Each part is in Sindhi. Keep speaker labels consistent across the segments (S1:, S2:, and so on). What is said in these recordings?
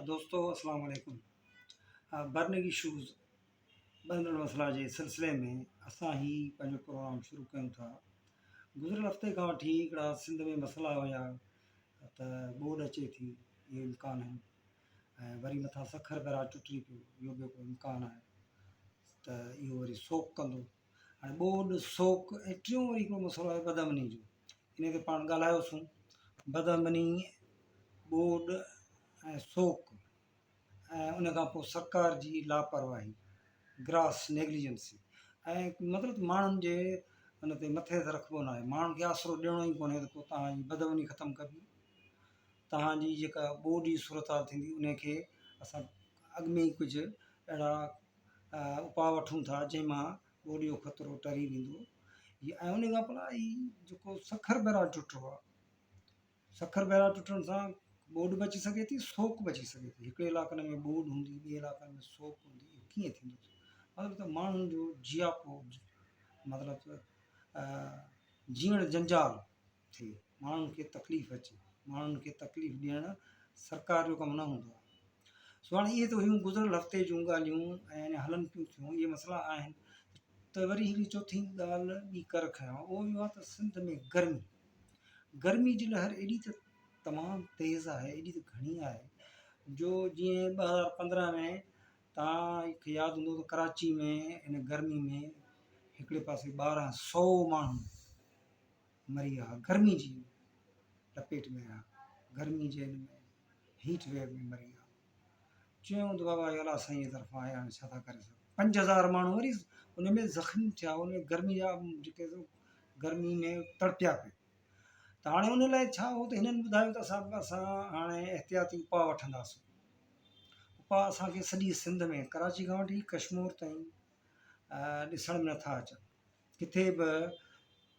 S1: دوستو اسلام عليڪم برننگ اشوز ٻرندڙ مسئلا جي سلسلي ۾ اسان هي پنهنجو پروگرام شروع ڪيون ٿا گذريل هفتي کان وٺي هڪڙا سنڌ ۾ مسئلا هيا ته ٻوڏ اچي ٿي اهو امڪان آهن ۽ وري مٿان سکر بئراج ٽٽي پيو اهو به هڪڙو امڪان آهي ته اهو وري سوڪ ڪندو هاڻي ٻوڏ، سوڪ ۽ ٽيون وري هڪڙو مسئلو آهي بدامني جو ان تي پاڻ ڳالهايوسون بدامني، ٻوڏ ۽ سوڪ ۽ ان کان پوء سرڪار جي لاپرواهي گراس نيگليجنسي ۽ مطلب ته ماڻهن جي ان تي مٿي تي رکبو ناهي ماڻهن کي آسرو ڏيڻو ئي ڪونهي ته پوء توهان جي بدامني ختم ڪبي توهان جي جيڪا ٻوڏ جي صورتحال ٿيندي ان کي اسان اڳ ۾ ئي ڪجهه اهڙا اپاء وٺون ٿا جنهن مان ٻوڏ جو خطرو ٽري ويندو ۽ ان کان پوء هي جيڪو سکر بئراج ٽٽو آهي سکر بئراج ٽٽڻ سان ٻوڏ به اچي سگهي ٿي سوڪ به اچي سگهي ٿي هڪڙي علائقن ۾ ٻوڏ هوندي ٻئي علائقن ۾ سوڪ هوندي اهو ڪيئن ٿيندو مطلب ته ماڻهن جو جياپو مطلب ته جيئڻ جنجال ٿئي، ماڻهن کي تڪليف اچي، ماڻهن کي تڪليف ڏيڻ سرڪار جو ڪم نه هوندو آهي. سو هاڻي اهي ته هيون گذريل هفتي جون ڳالهيون ۽ اڃا هلن پيون ٿيون اهي مسئلا آهن ته وري هڪڙي چوٿين ڳالهه ٻي ڪر کنيان اهو اهو آهي ته سنڌ ۾ گرمي گرمي جي لهر ايڏي ته تمام تيز آهي ايڏي ته گهڻي آهي جو جيئن 2015 ۾ تان کي ياد هوندو ته ڪراچي ۾ ان گرمي ۾ هڪڙي پاسي 1200 ماڻهو مري ويا گرمي جي لپيٽ ۾ آيا گرمي جي ان ۾ هيٽ ويو ۾ مري ويا چيائون ته بابا اهو الله سائين جي طرفان آهي هاڻي ڇا ٿا ڪري سگهون 5000 ماڻهو وري ان ۾ زخمي ٿيا ان ۾ گرمي جا جيڪي گرمي ۾ تڙپيا پئي ته هاڻي ان لاء ڇا هو ته هنن ٻڌايو ته اسان اسان هاڻي احتياطي اپاء وٺنداسون اپاء اسانکي سڄي سنڌ ۾ ڪراچي کان وٺي ڪشمور تائين ڏسڻ ۾ نٿا اچن ڪٿي به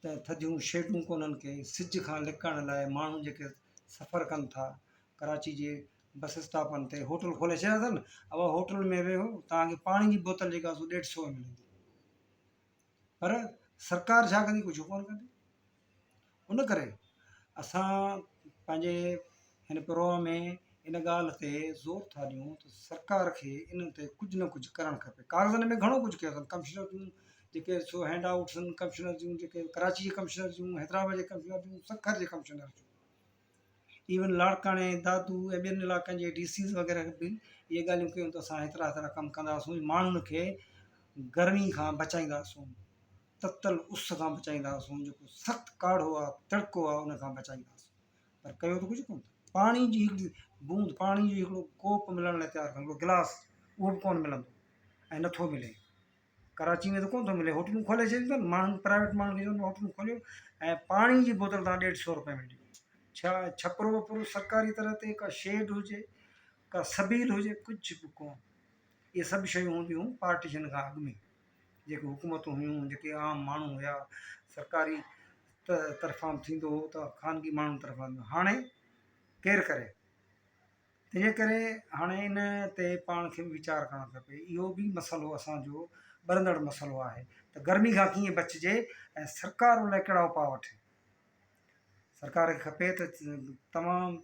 S1: ته ٿڌيون شيڊون ڪونهن ڪي سج کان لڪڻ لاء ماڻهو جيڪي سفر ڪن ٿا ڪراچي جي بس اسٽاپن تي هوٽل کولي ڇڏيا اٿن اها هوٽل ۾ ويهو توهان کي پاڻي جي بوتل جيڪا سو ڏيڍ سو ۾ ملندي پر سرڪار ڇا ڪندي ڪجهه ڪونه ڪندي ان ڪري اسان پنهنجي هن پروگرام ۾ ان ڳالهه تي زور ٿا ڏيون ته سرڪار کي ان تي ڪجهه نه ڪجهه ڪرڻ کپي ڪاغذن ۾ گهڻو ڪجهه ڪيو اٿن ڪمشنر جون جيڪي سو هينڊ آئوٽس آهن ڪمشنر جون جيڪي ڪراچي جي ڪمشنر جون حيدرآباد جي ڪمشنر جون سکر جي ڪمشنر جون ايون لاڙڪاڻي دادو ۽ ٻين علائقن جي ڊي سيز وغيره به اهي ڳالهيون ڪيون ته اسان هيترا هيترا ڪم ڪنداسون ماڻهن کي گرمي کان بچائينداسون تتل اس کان بچائينداسون جيڪو سخت ڪاڙهو آ تڙڪو آ ان کان بچائينداسون پر ڪيو ته ڪجهه ڪونه پاڻي جي هڪڙي بوند پاڻي جو هڪڙو ڪوپ ملڻ لاء تيار ڪونه هڪڙو گلاس اهو به ڪونه ملندو ۽ نٿو ملي ڪراچي ۾ ته ڪونه ٿو ملي هوٽلون کولي ڇڏيون اٿن ماڻهن پرائيويٽ ماڻهن کي چون هوٽلون کوليو ۽ پاڻي جي بوتل تان ڏيڍ سو روپئي ۾ ڏيو ڇا ڇپرو وپرو سرڪاري طرح تي ڪا شيڊ هجي ڪا سبيل هجي ڪجهه به ڪونه اهي سڀ شيون هونديون پارٽيشن کان اڳ ۾ جيڪي حڪومتون هيون جيڪي عام ماڻهو هيا سرڪاري طرفان به ٿيندو هو ته خانگي ماڻهن طرفان به هاڻي ڪير ڪري تنهنجي ڪري هاڻي ان تي پاڻ کي به ويچار ڪرڻ کپي اهو به مسئلو اسانجو ٻرندڙ مسئلو آهي ته گرمي کان ڪيئن بچجي ۽ سرڪار ان لاء ڪهڙا اپاء وٺي سرڪار کي کپي ته تمام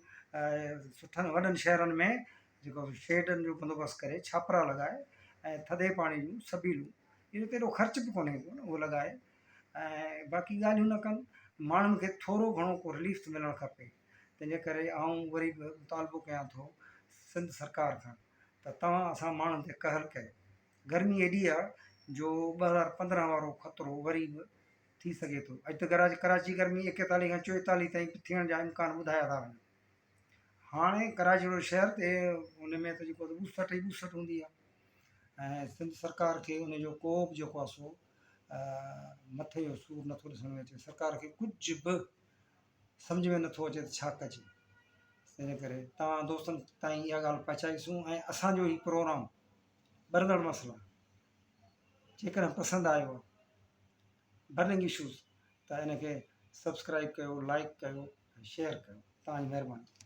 S1: سٺن وڏن شهرن ۾ جيڪو شيڊن جو بندوبست ڪري ڇاپرا لڳائي ۽ ٿڌي پاڻي جون سبيلون اهو ته ايڏو خرچ به ڪونهي ڪو اهو لڳائي ۽ باقي ڳالهيون نه ڪن ماڻهن کي ٿورو گهڻو ڪو رليف ته ملڻ کپي تنهنجي ڪري آئون وري به مطالبو ڪيان ٿو سنڌ سرڪار کان ته توهان اسان ماڻهن تي قهر ڪيو گرمي ايڏي آهي جو 2015 وارو خطرو وري به ٿي سگهي ٿو. اڄ ته ڪراچي گرمي 41 کان 44 تائين به ٿيڻ جا امڪان ٻڌايا ٿا وڃن. هاڻي ڪراچي جهڙو شهر تي ان ۾ ته جيڪو ٻوسٽ ئي ٻوسٽ هوندي آهي ۽ سنڌ سرڪار کي ان جو ڪو به جيڪو آهي سو مٿي جو سور نٿو ڏسڻ ۾ اچي. سرڪار کي ڪجهه به سمجهه ۾ نٿو اچي ته ڇا ڪجي. تنهن ڪري توهان دوستن تائين اها ڳالهه پهچائيسون ۽ اسان جو هي پروگرام ٻرندڙ مسئلا جيڪڏهن پسند آيو برننگ اشوز ته ان کي سبسڪرائب ڪيو لائڪ ڪيو ۽ شيئر ڪيو توهان جي مهرباني.